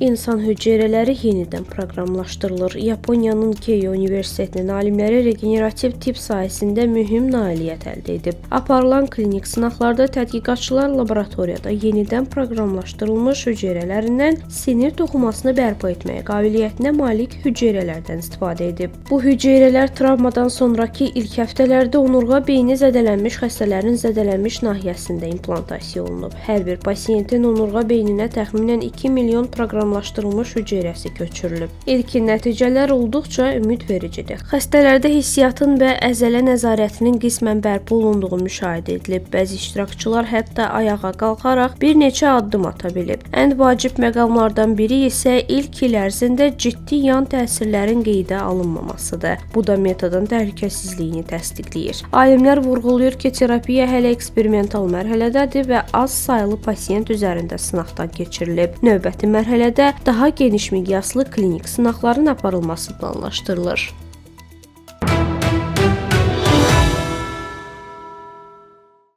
İnsan hüceyrələri yenidən proqramlaşdırılır. Yaponiyanın Keio Universitetinin alimləri regenerativ tibb sahəsində mühüm nailiyyət əldə edib. Aparılan klinik sınaqlarda tədqiqatçılar laboratoriyada yenidən proqramlaşdırılmış hüceyrələrindən sinir toxumasını bərpa etməyə qabiliyyətinə malik hüceyrələrdən istifadə edib. Bu hüceyrələr travmadan sonrakı ilk həftələrdə onurğa beyni zədələnmiş xəstələrin zədələnmiş nahiyəsində implantasiya olunub. Hər bir pasiyentin onurğa beyninə təxminən 2 milyon proqramlaşdırılmış hüceyrəsi köçürülüb. İlkin nəticələr olduqca ümidvericidir. Xəstələrdə hissiyatın və əzələ nəzarətinin qismən bərpa olunduğu müşahidə edilib. Bəzi iştirakçılar hətta ayağa qalxaraq bir neçə addım ata bilib. Ən vacib məqamlardan biri isə ilk il ərzində ciddi yan təsirlərin qeydə alınmamasıdır. Bu da metodun təhlükəsizliyini təsdiqləyir. Alimlər vurğulayır ki, terapiya hələ eksperimental mərhələdədir və az saylı pasiyent üzərində sınaqdan keçirilib. Növbəti mərhələdə daha geniş miqyaslı klinik sınaqların aparılması planlaşdırılır.